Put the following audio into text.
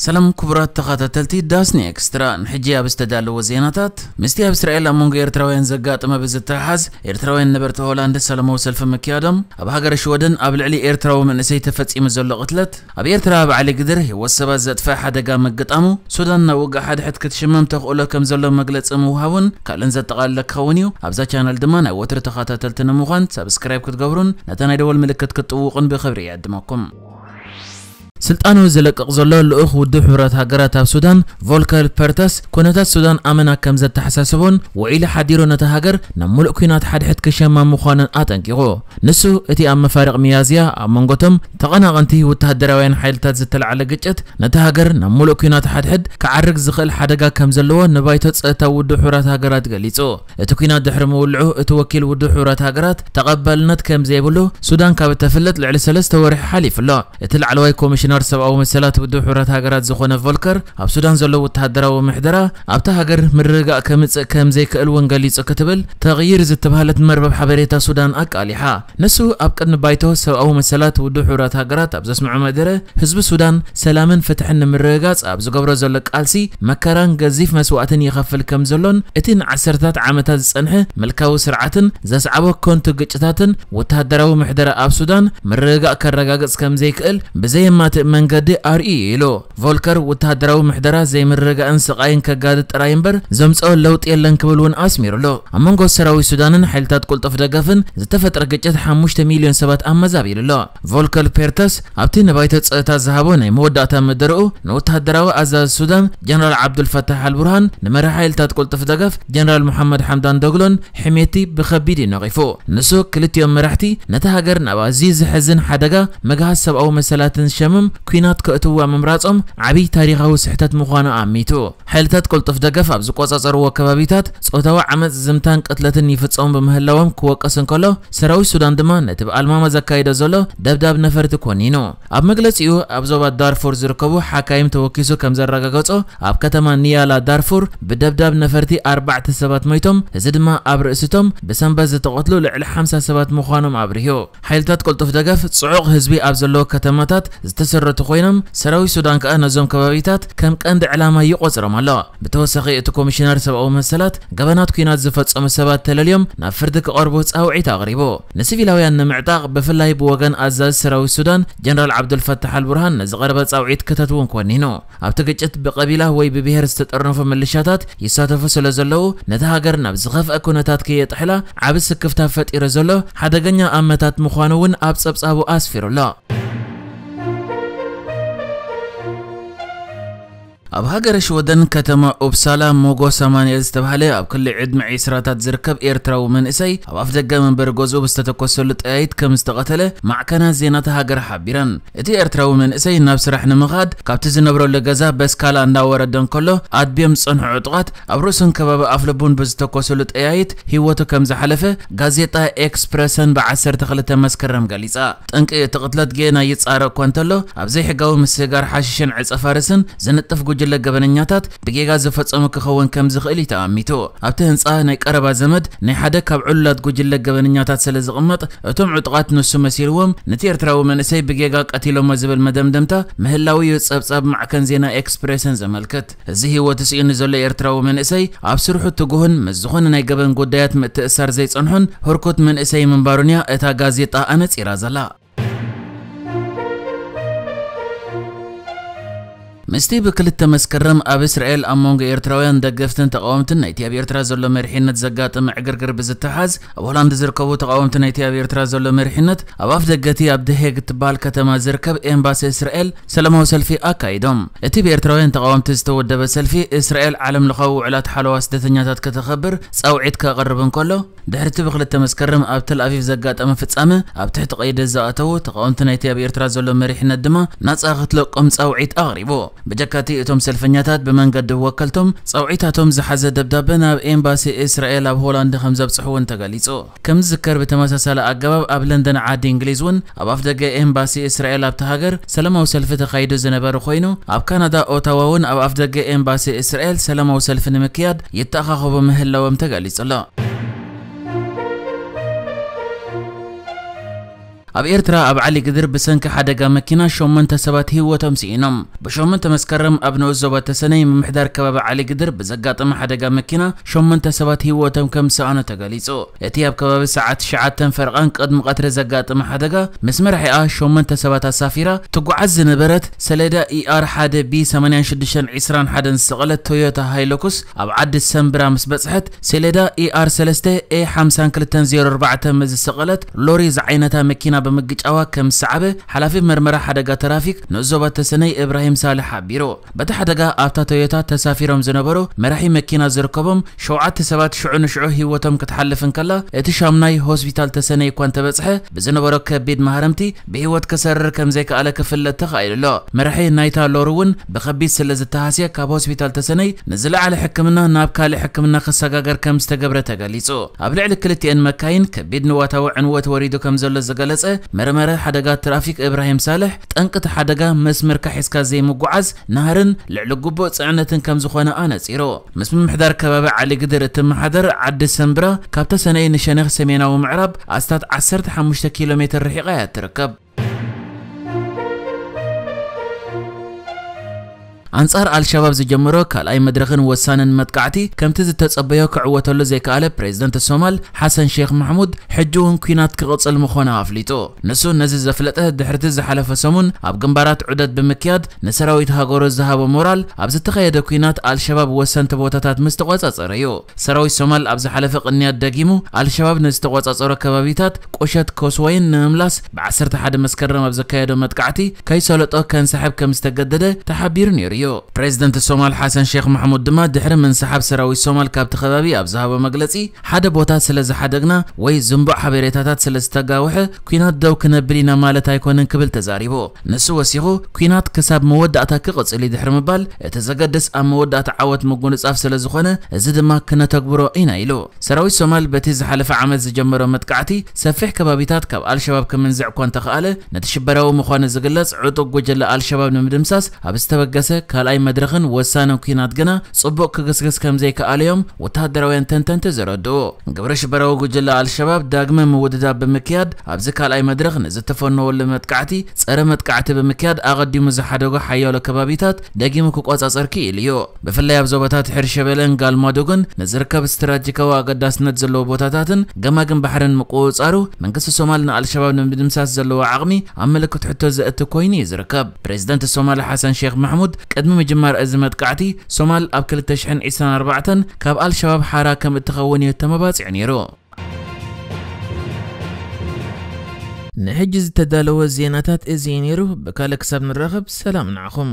ሰላም ክቡራት ተኸታተልቲ ዳስኒ ኤክስትራ፣ ንሕጂ ኣብ ዝተዳለወ ዜናታት፣ ምስቲ ኣብ እስራኤል ኣብ መንጎ ኤርትራውያን ዘጋጠመ ብዝተሓዝ፣ ኤርትራውያን ነበርቲ ሆላንድ ሰላማዊ ሰልፊ ምክያዶም፣ ኣብ ሃገረ ሽወደን ኣብ ልዕሊ ኤርትራዊ መንእሰይ ተፈጺሙ ዘሎ ቅትለት፣ ኣብ ኤርትራ ኣብ ዓሊ ግድር ህይወት ሰባት ዘጥፍእ ሓደጋ ምግጣሙ፣ ሱዳን ናብ ውግእ ሓድሕድ ክትሽመም ተኽእሎ ከም ዘሎ መግለጺ ምውሃቡን ካልእን ዘጠቓለለ ክኸውን እዩ። ኣብዛ ቻነል ድማ ናይ ወትሪ ተኸታተልቲ ንምዃን ሳብስክራይብ ክትገብሩን ነታ ናይ ደወል ምልክት ክትጥውቑን ብኽብሪ ይዕድመኩም። ስልጣኑ ዝለቅቕ ዘሎ ልኡኽ ውድብ ሕቡራት ሃገራት ኣብ ሱዳን ቮልከር ፐርተስ፣ ኩነታት ሱዳን ኣመና ከም ዘተሓሳስቦን ውዒሉ ሓዲሩ ነታ ሃገር ናብ ሙሉእ ኲናት ሓድሕድ ክሸማ ምዃኑን ኣጠንቂቑ። ንሱ፣ እቲ ኣብ መፋርቕ ሚያዝያ ኣብ መንጎቶም ተቐናቐንቲ ወተሃደራውያን ሓይልታት ዝተላዕለ ግጭት፣ ነታ ሃገር ናብ ሙሉእ ኲናት ሓድሕድ ክዓርግ ዝኽእል ሓደጋ ከም ዘለዎ ንባይቶ ጸጥታ ውድብ ሕቡራት ሃገራት ገሊጹ። እቲ ኲናት ድሕሪ ምውልዑ፣ እቲ ወኪል ውድብ ሕቡራት ሃገራት ተቐባልነት ከም ዘይብሉ ሱዳን ካብ እተፍልጥ ልዕሊ ሰለስተ ወርሒ ሓሊፉ ኣሎ። እቲ ላዕለዋይ ኮሚሽነር ሰብኣዊ መሰላት ውድብ ሕቡራት ሃገራት ዝኾነ ቮልከር፣ ኣብ ሱዳን ዘሎ ወተሃደራዊ ምሕደራ ኣብታ ሃገር ምርግጋእ ከምጽእ ከም ዘይክእል እውን ገሊጹ ክትብል ተቕይር ዝተባህለት መርበብ ሓበሬታ ሱዳን ኣቃሊሓ። ንሱ ኣብ ቅድሚ ባይቶ ሰብኣዊ መሰላት ውድብ ሕቡራት ሃገራት ኣብ ዘስምዖ መደረ፣ ህዝቢ ሱዳን ሰላምን ፍትሕን ንምርግጋጽ ኣብ ዝገብሮ ዘሎ ቃልሲ መከራን ገዚፍ መስዋእትን ይኸፍል ከም ዘሎን፣ እቲ ንዓሰርታት ዓመታት ዝጸንሐ ምልካዊ ስርዓትን ዘስዓቦ ከንቱ ግጭታትን ወተሃደራዊ ምሕደራ ኣብ ሱዳን ምርግጋእ ከረጋግጽ ከም ዘይክእል ብዘየማትእ መንገዲ ኣርእዩ ኢሉ። ቮልከር፣ ወተሃደራዊ ምሕደራ ዘይምርግጋእን ስቓይን ከጋድድ ጥራይ እምበር ዘምጽኦ ለውጢ የለን ክብል እውን ኣስሚሩሉ። ኣብ መንጎ ሰራዊት ሱዳንን ሓይልታት ቅልጡፍ ደገፍን ዝተፈጥረ ግጭት ሓሙሽተ ሚልዮን ሰባት ኣመዛቢሉ ኣሎ። ቮልከር ፔርተስ ኣብቲ ንባይቶ ጸጥታ ዝሃቦ ናይ መወዳእታ መደረኡ፣ ንወተሃደራዊ ኣዛዚ ሱዳን ጀነራል ዓብዱልፈታሕ ኣልቡርሃን፣ ንመራሒ ሓይልታት ቅልጡፍ ደገፍ ጀነራል መሓመድ ሓምዳን ዶግሎን ሕሜቲ ብኸቢድ እዩ ነቒፉ። ንሱ፣ ክልቲኦም መራሕቲ ነታ ሃገር ናብ ኣዝዩ ዘሕዝን ሓደጋ ምግሃስ ሰብኣዊ መሰላትን ሸምም ኲናት ከእትውዋ ምምራጾም ዓብዪ ታሪኻዊ ስሕተት ምዃኑ ኣሚቱ። ሓይልታት ቅልጡፍ ደገፍ ኣብ ዝቆጻጸርዎ ከባቢታት ጾታዊ ዓመጽ፣ ዝምታን ቅትለትን ይፍጸሙ ብምህላዎም ክወቀስ እንከሎ፣ ሰራዊት ሱዳን ድማ ነቲ ብኣልማማ ዘካይዶ ዘሎ ደብዳብ ነፈርቲ ኮኒኑ። ኣብ መግለጺኡ፣ ኣብ ዞባ ዳርፉር ዝርከቡ ሓካይም ተወኪሱ ከም ዘረጋገጾ፣ ኣብ ከተማ ኒያላ ዳርፉር ብደብዳብ ነፈርቲ ኣርባዕተ ሰባት ሞይቶም፣ እዚ ድማ ኣብ ርእሲቶም ብሰንበት ዝተቐትሉ ልዕሊ ሓምሳ ሰባት ምዃኖም ኣብሪሁ። ሓይልታት ቅልጡፍ ደገፍ ጽዑቕ ህዝቢ ኣብ ዘለዎ ከተማታት ዝተሰረቱ ኮይኖም፣ ሰራዊት ሱዳን ከኣ ነዞም ከባቢታት ከም ቀንዲ ዕላማ ይቖጽሮም ኣሎ። ብተወሳኺ፣ እቲ ኮሚሽነር ሰብኣዊ መሰላት፣ ገበናት ኲናት ዝፈጸሙ ሰባት ተለልዮም ናብ ፍርዲ ክቐርቡ ጻውዒት ኣቕሪቡ። ንሲቪላውያን ንምዕጣቕ፣ ብፍላይ ብወገን ኣዛዚ ሰራዊት ሱዳን ጀነራል ዓብዱልፈታሕ ኣልቡርሃን ንዝቐረበ ጻውዒት ክተት እውን ኮኒኑ። ኣብቲ ግጭት ብቐቢላ ወይ ብብሄር ዝተጠርነፉ ምልሻታት ይሳተፉ ስለ ዘለዉ፣ ነታ ሃገር ናብ ዝኸፍአ ኩነታት ከየጥሕላ ዓቢ ስክፍታ ፈጢሩ ዘሎ ሓደገኛ ኣመታት ምዃኑ እውን ኣብ ጸብጻቡ ኣስፊሩ ኣሎ። ኣብ ሃገረ ሽወደን ከተማ ኡፕሳላ ሞጎ ሰማንያ ዝተባህለ ኣብ ክሊ ዕድመ ዒስራታት ዝርከብ ኤርትራዊ መንእሰይ ኣብ ኣፍደገ መንበሪ ገዝኡ ብዝተተኮሰሉ ጠያይት ከም ዝተቐተለ ማዕከናት ዜና እታ ሃገር ሓቢረን። እቲ ኤርትራዊ መንእሰይ ናብ ስራሕ ንምኻድ ካብቲ ዝነብረሉ ገዛ በስካላ እንዳወረደ እንከሎ ኣድብዮም ዝጸንሑ ዕጡቓት ኣብ ርእሱን ከባቢ ኣፍልቡን ብዝተኮሰሉ ጠያይት ህይወቱ ከም ዝሓለፈ ጋዜጣ ኤክስፕረሰን ብ ዓሰርተ ክልተ መስከረም ገሊጻ። ጠንቂ እቲ ቅትለት ጌና ይጻረ እኳ እንተሎ፣ ኣብ ዘይሕጋዊ ምስግጋር ሓሽሽን ዕጸ ፋርስን ዝንጥፍ ጉጅለ ገበነኛታት ብጌጋ ዝፈጸሙ ክኸውን ከም ዝኽእል እዩ ተኣሚቱ። ኣብቲ ህንጻ ናይ ቀረባ ዘመድ ናይ ሓደ ካብ ዕሉላት ጉጅለ ገበነኛታት ስለ ዝቕመጥ፣ እቶም ዕጡቓት ንሱ መሲልዎም ነቲ ኤርትራዊ መንእሰይ ብጌጋ ቀቲሎሞ ዝብል መደምደምታ ምህላው እዩ ጸብጻብ ማዕከን ዜና ኤክስፕሬሰን ዘመልክት። እዚ ህይወቱ ስኢኑ ዘሎ ኤርትራዊ መንእሰይ፣ ኣብ ስርሑ ትጉህን ምስ ዝኾነ ናይ ገበን ጉዳያት ምትእሳር ዘይጸንሖን ህርኩት መንእሰይ ምንባሩን እያ እታ ጋዜጣ ኣነጺራ ዘላ። ምስቲ ብክልተ መስከረም ኣብ እስራኤል ኣብ መንጎ ኤርትራውያን ደገፍትን ተቓወምትን ናይቲ ኣብ ኤርትራ ዘሎ መሪሕነት ዘጋጠመ ዕግርግር ብዝተሓዝ፣ ኣብ ሆላንድ ዝርከቡ ተቓወምቲ ናይቲ ኣብ ኤርትራ ዘሎ መሪሕነት ኣብ ኣፍ ደገቲ ኣብ ደሄግ እትበሃል ከተማ ዝርከብ ኤምባሲ እስራኤል ሰላማዊ ሰልፊ ኣካይዶም። እቲ ብኤርትራውያን ተቓወምቲ ዝተወደበ ሰልፊ፣ እስራኤል ዓለም ለኻዊ ውዕላት ሓለዋ ስደተኛታት ከተኸብር ጻውዒት ከቕርብ እንከሎ፣ ድሕሪ እቲ ብክልተ መስከረም ኣብ ተል ኣቪቭ ዘጋጠመ ፍጻመ፣ ኣብ ትሕቲ ቀይዲ ዝኣተዉ ተቓወምቲ ናይቲ ኣብ ኤርትራ ዘሎ መሪሕነት ድማ ናጻ ክትለቆም ጻውዒት ኣቕሪቡ። ብጀካቲ እቶም ሰልፈኛታት ብመንገዲ ወከልቶም ጻውዒታቶም ዝሓዘ ደብዳበ ናብ ኤምባሲ እስራኤል ኣብ ሆላንድ ከም ዘብጽሑ እውን ተገሊጹ። ከም ዝዝከር ብተመሳሳሊ ኣገባብ ኣብ ለንደን ዓዲ እንግሊዝ እውን ኣብ ኣፍደገ ኤምባሲ እስራኤል ኣብቲ ሃገር ሰላማዊ ሰልፊ ተኻይዱ ዝነበረ ኮይኑ፣ ኣብ ካናዳ ኦታዋ እውን ኣብ ኣፍደገ ኤምባሲ እስራኤል ሰላማዊ ሰልፊ ንምክያድ ይተኣኻኸቡ ምህላዎም ተገሊጹ ኣሎ። ኣብ ኤርትራ ኣብ ዓሊ ግድር ብሰንኪ ሓደጋ መኪና ሸሞንተ ሰባት ህይወቶም ስኢኖም። ብሸሞንተ መስከረም ኣብ ንኡስ ዞባ ተሰነይ ምምሕዳር ከባቢ ዓሊ ግድር ብዘጋጠመ ሓደጋ መኪና ሸሞንተ ሰባት ህይወቶም ከም ዝሰኣኑ ተገሊጹ። እቲ ኣብ ከባቢ ሰዓት ትሽዓተ ፈረቓን ቅድሚ ቀትሪ ዘጋጠመ ሓደጋ ምስ መራሒኣ ሸሞንተ ሰባት ኣሳፊራ ትጓዓዝ ዝነበረት ሰሌዳ ኢኣር ሓደ ቢ ሰማንያን ሽዱሽተን ዕስራን ሓደን ዝሰቐለት ቶዮታ ሃይለኩስ ኣብ ዓዲ ሰምብራ ምስ በጽሐት፣ ሰሌዳ ኢኣር ሰለስተ ኤ ሓምሳ ክልተ ዜሮ ኣርባዕተ ምስ ዝሰቐለት ሎሪ ዝዓይነታ መኪና ብምግጫዋ ከም ዝሰዓበ ሓላፊ መርመራ ሓደጋ ትራፊክ ንኡስ ዞባ ተሰነይ እብራሂም ሳልሕ ሓቢሩ። በቲ ሓደጋ ኣብታ ቶዮታ ተሳፊሮም ዝነበሩ መራሒ መኪና ዝርከቦም ሸውዓተ ሰባት ሽዑ ንሽዑ ህይወቶም ክትሓልፍ እንከላ፣ እቲ ሻምናይ ሆስፒታል ተሰነይ እኳ እንተበጽሐ፣ ብዝነበሮ ከቢድ ማህረምቲ ብህይወት ክሰርር ከም ዘይከኣለ ክፍለጥ ተኻኢሉ ኣሎ። መራሒ ናይታ ሎሪ እውን ብኸቢድ ስለ ዝተሃስየ፣ ካብ ሆስፒታል ተሰነይ ንዝለዓለ ሕክምና ናብ ካልእ ሕክምና ክሰጋገር ከም ዝተገብረ ተገሊጹ። ኣብ ልዕሊ ክልቲኤን መካይን ከቢድ ንዋታዊ ዕንወት ወሪዱ ከም ዘሎ ዝገለጸ መርመሪ ሓደጋ ትራፊክ እብራሂም ሳልሕ፣ ጠንቂ እቲ ሓደጋ መስመርካ ሒዝካ ዘይምጉዓዝ፣ ናህርን ልዕሊ ግቡእ ጽዕነትን ከም ዝኾነ ኣነጺሩ። ምስ ምምሕዳር ከባቢ ዓሊ ግድር እትመሓደር ዓዲ ሰምብራ ካብ ተሰነይ ንሸነኽ ሰሜናዊ ምዕራብ ኣስታት ዓሰርተ ሓሙሽተ ኪሎ ሜትር ርሒቓ እያ ትርከብ። ኣንጻር ኣልሸባብ ዝጀመሮ ካልኣይ መድረኽን ወሳንን መጥቃዕቲ ከምቲ ዝተጸበዮ ክዕወተሉ ዘይከኣለ ፕሬዝደንት ሶማል ሓሰን ሼክ ማሕሙድ፣ ሕጂ እውን ኲናት ክቕጽል ምዃኑ ኣፍሊጡ። ንሱ ነዚ ዘፍለጠ ድሕርቲ ዝሓለፈ ሰሙን ኣብ ግንባራት ዑደት ብምክያድ ንሰራዊት ሃገሩ ዝሃቦ ሞራል፣ ኣብ ዝተኻየደ ኲናት ኣልሸባብ ወሰንቲ ቦታታት ምስ ተቖጻጸረ እዩ። ሰራዊት ሶማል ኣብ ዝሓለፈ ቅንያት ደጊሙ ኣልሸባብ ንዝተቖጻጸሮ ከባቢታት ቁሸት ኮስወይን ንምምላስ ብ ዓሰርተ ሓደ መስከረም ኣብ ዘካየዶ መጥቃዕቲ ከይሰለጦ ከንሳሕብ ከም ዝተገደደ ተሓቢሩ ነይሩ እዩ። ፕሬዝደንት ሶማል ሓሰን ሼክ ማሕሙድ ድማ ድሕሪ ምንሳሓብ ሰራዊት ሶማል ካብቲ ከባቢ ኣብ ዝሃቦ መግለጺ፣ ሓደ ቦታ ስለ ዝሓደግና ወይ ዝንቡዕ ሓበሬታታት ስለ ዝተጋውሐ ኲናት ደው ክነብል ኢና ማለት ኣይኮነን ክብል ተዛሪቡ። ንሱ ወሲኹ፣ ኲናት ክሳብ መወዳእታ ክቕጽል እዩ ድሕሪ ምባል፣ እቲ ዘገድስ ኣብ መወዳእታ ዓወት ምጉንጻፍ ስለ ዝኾነ፣ እዚ ድማ ክነተግብሮ ኢና ኢሉ። ሰራዊት ሶማል በቲ ዝሓለፈ ዓመት ዝጀመሮ መጥቃዕቲ ሰፊሕ ከባቢታት ካብ ኣልሸባብ ክምንዝዕ እኳ እንተኸኣለ፣ ነቲ ሽበራዊ ምዃኑ ዝግለጽ ዕጡቕ ጉጅለ ኣልሸባብ ንምድምሳስ ኣብ ዝተበገሰ ካልኣይ መድረኽን ወሳንን ኲናት ግና ጽቡቕ ክግስግስ ከም ዘይከኣለ እዮም ወተሃደራውያን ተንተንቲ ዘረድኡ። ግብረ ሽበራዊ ጉጅለ ኣልሸባብ ዳግመ ምውድዳብ ብምክያድ ኣብዚ ካልኣይ መድረኽ ንዝተፈነወሉ መጥቃዕቲ ጸረ መጥቃዕቲ ብምክያድ ኣቐዲሙ ዝሓደጎ ሓያሎ ከባቢታት ደጊሙ ክቆጻጸር ክኢሉ እዩ። ብፍላይ ኣብ ዞባታት ሕርሸበለን ጋልማዱግን ንዝርከብ ስትራቴጂካዊ ኣገዳስነት ዘለዎ ቦታታትን ገማግም ባሕርን ምቁጽጻሩ መንግስቲ ሶማል ንኣልሸባብ ንምድምሳስ ዘለዎ ዓቕሚ ኣብ ምልክት ሕቶ ዘእቱ ኮይኑ እዩ ዝርከብ። ፕሬዝደንት ሶማል ሓሰን ሼክ ማሕሙድ ቅድሚ ምጅማር እዚ መጥቃዕቲ ሶማል ኣብ ክልተ ሽሕን ዕስራን ኣርባዕተን ካብ ኣልሸባብ ሓራ ከም እትኸውን እዩ ተመባጺዑ ነይሩ። ንሕጂ ዝተዳለወ ዜናታት እዚ እዩ ነይሩ። ብካልእ ክሳብ ንራኸብ ሰላም ንዓኹም።